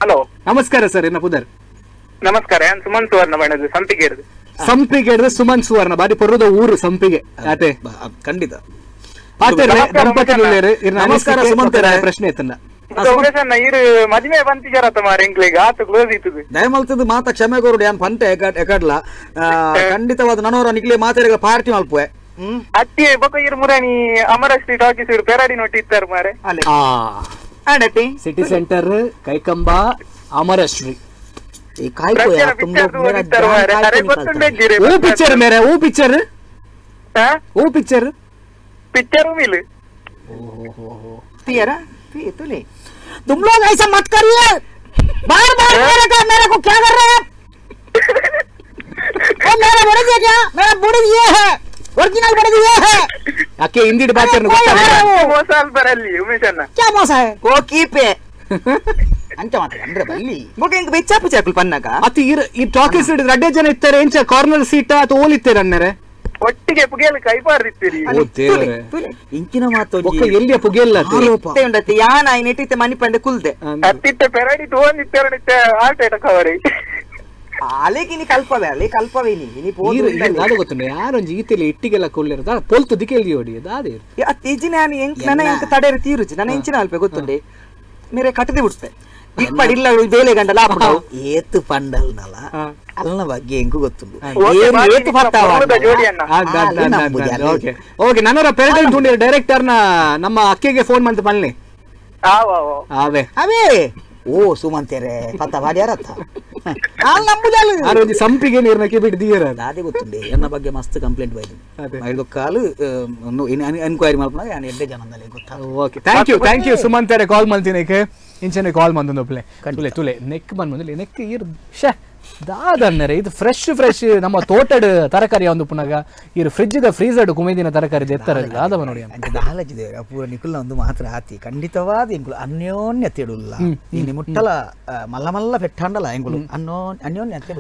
Hello ನಮಸ್ಕಾರ sir ಎನ್ನ ಪುದರ್ ನಮಸ್ಕಾರ ನಾನು ಸುಮನ್ ಸುವರ್ಣ ಬಣ್ಣದು ಸಂಪಿಗೆ ಸಂಪಿಗೆ ಸುಮನ್ ಸುವರ್ಣ ಬಾರಿ ಪರ್ವದ ಊರು ಸಂಪಿಗೆ ಆತೆ ಖಂಡಿತ ನಮಸ್ಕಾರ ಸುಮಂತ್ ಪ್ರಶ್ನೆ ಇತ್ತನ್ನ ಮದುವೆ ಬಂತಿಜಾರತ್ತ ಮಾರೆ ಎಂಕ್ಲೆಗ್ ಆತ ಕ್ಲೋಸ್ ಇತ್ತದು ದಯಮಲ್ತದ ಮಾತ ಕ್ಷಮೆ ಕೋರುಡು ಯಾನ್ ಪಂಟೆ ಎಕಡ್ಲ ಖಂಡಿತವಾದ ನನೋರ ನಿಕ್ಲೆ ಮಾತಾಡಿಗಳ ಪಾರ್ಟಿ ಮಲ್ಪುವೆ ಅತ್ತಿ ಬೊಕ ಇರು ಮುರಾಣಿ ಅಮರಶ್ರೀ ಟಾಕೀಸ್ ಇರು ಪೆರಾಡಿ ನೋಟಿ ಇತ್ತಾರೆ ಮಾರೆ ಅಡತಿ ಸಿಟಿ ಸೆಂಟರ್ ಕೈಕಂಬ ಅಮರಶ್ರೀ ಈ ಕಾಯ್ಕೋ ಯಾರ್ तुम लोग मेरा जान काय को निकालता है? ಓ ಪಿಕ್ಚರ್ ಮೇರೆ ಓ ಪಿಕ್ಚರ್ ಓ ಪಿಕ್ಚರ್ ಪಿಕ್ಚರ್ ಮಿಲ್ तीरा तुले तुम लोग ऐसा मत करिए बार बार मेरे का मेरे को क्या कर रहे हैं आप? ओ मेरा बड़े दिया क्या मेरा बड़े ये है ओरिजिनल बड़े ये है ಅಕ್ಕೆ ಹಿಂದಿಡ್ ಬಾಚರ್ ಮೋಸ ಅಲ್ಪರಲ್ಲಿ ಉಮೇಶ್ ಅಣ್ಣ क्या ಮೋಸ है ಕೋಕೀಪೆ ಅಂಚ ಮಾತ್ರ ಅಂದ್ರೆ ಬಲ್ಲಿ ಬೊಕ ಇಂಕ್ ಬೆಚ್ಚಾಪು ಚಾಕುಲ್ ಪನ್ನಗ ಅತಿ ಈ ಟಾಕೀಸ್ ಹಿಡಿದ್ರೆ ಅಡ್ಡೆ ಜನ ಇತ್ತಾರೆ ಎಂಚ ಕಾರ್ನರ್ ಸೀಟ್ ಅಥವಾ ಓಲಿತ್ತಾರೆ ಅನ್ನರೆ ಒಟ್ಟಿಗೆ ಪುಗೆಲ್ ಕೈಪಾರ್ದಿತ್ತೀರಿ ಓ ದೇವರೇ ಇಂಚಿನ ಮಾತು ಒಕ್ಕ ಎಲ್ಲಿಯ ಪುಗೆಲ್ಲ ಆರೋಪ ಉಂಡತ್ತೆ ಯಾನ ನೆಟ್ಟಿತ್ತೆ ಮನಿ ಪಂಡೆ ಕುಲ್ದೆ ಅತ್ತಿತ್ತೆ ಪೆರಾಡಿ ತೋಂದಿತ್ತೆರಡಿತ್ತೆ ಆಟ ಇಟಕವರಿ ಅಲೆಗಿನಿ ಕಲ್ಪವೆ ಅಲೆ ಕಲ್ಪವೆ ನೀ ಇನಿ ಪೋದು ದಾದ ಗೊತ್ತುಂಡು ಯಾರೊಂಜಿ ಈತೆಲಿ ಇಟ್ಟಿಗೆಲ್ಲ ಕೊಲ್ಲಿರೋದ ಪೊಲ್ತು ದಿಕ್ಕೆಲ್ಲಿ ಹೊಡಿ ದಾದೆ ಅತ್ತೀಜಿ ನಾನು ಎಂಕ್ ನನ್ನ ಎಂಕ್ ತಡೆರ ತೀರುಜಿ ನನ್ನ ಇಂಚಿನ ಅಲ್ಪೆ ಗೊತ್ತುಂಡೆ ಮೇರೆ ಕಟ್ಟದೆ ಬಿಡ್ತೆ ಇಪ್ಪಡಿ ಇಲ್ಲ ಬೇಲೆ ಗಂಡ ಲಾಭ ಏತು ಪಂಡಲ್ನಲ ಅಲ್ನ ಬಗ್ಗೆ ಎಂಕು ಗೊತ್ತುಂಡು ಓಕೆ, ಏನ್ ಬಾಕಿ ಏತು ಪತ್ತಾವ ಪರ್ವದ ಜೋಡಿ ಅಣ್ಣ. ಓಕೆ ಓಕೆ ನನ್ನವರ ಪೆರಡಲ್ ತುಂಡಿರ ಡೈರೆಕ್ಟರ್ನ ನಮ್ಮ ಅಕ್ಕೆಗೆ ಫೋನ್ ಮಂತ್ ಪಲ್ನಿ ಆವೆ ಅವೇ ಓ ಸುಮಂತೇರೆ ಪತ್ತ ಬಾಡ್ಯಾರತ್ತ ಅಲ್ ನಂಬುದಲ್ಲ ಆರೋಜಿ ಸಂಪಿಗೆ ನೀರ್ನ ಬಿಟ್ಟು ದೀರ ದಾದೆ ಗೊತ್ತುಂಡೆ ಎನ್ನ ಬಗ್ಗೆ ಮಸ್ತ್ ಕಂಪ್ಲೇಂಟ್ ಬೈದು ಐದು ಕಾಲು ಎನ್ಕ್ವೈರಿ ಮಲ್ಪನಾಗ ನಾನು ಎಡ್ಡೆ ಜನದಲ್ಲಿ ಗೊತ್ತಾ okay thank you thank you ಸುಮಂತೇರೆ ಕಾಲ್ ಮಲ್ತೀನಿ ಇಂಚನೆ ಕಾಲ್ ಮಂದೊಂದು ತುಲೆ ತುಲೆ ನೆಕ್ ಬಂದ್ ನೆಕ್ ಇರ್ ಶೇ ದಾದನ್ನರೆ ಇದು ಫ್ರೆಶ್ ಫ್ರೆಶ್ ನಮ್ಮ ತೋಟಡ್ ತರಕಾರಿ ಒಂದು ಪುನಗ ಇರು ಫ್ರಿಜ್ the freezer ಕುಮೇದಿನ ತರಕಾರಿ ಎತ್ತರ ದಾದವ ನೋಡಿ ದಾಲಜಿದೆ ಪೂರ ನಿಕುಲ್ನ ಒಂದು ಮಾತ್ರ ಆತಿ ಖಂಡಿತವಾದ ಎಂಕುಲು ಅನ್ಯೋನ್ಯತೆ ಇಡುಲ್ಲ ಇನ್ನು ಮುಟ್ಟಲ ಮಲ್ಲ ಮಲ್ಲ ಪೆಟ್ಟಾಂಡಲ ಎಂಕುಲು ಅನ್ಯೋನ್ಯತೆ.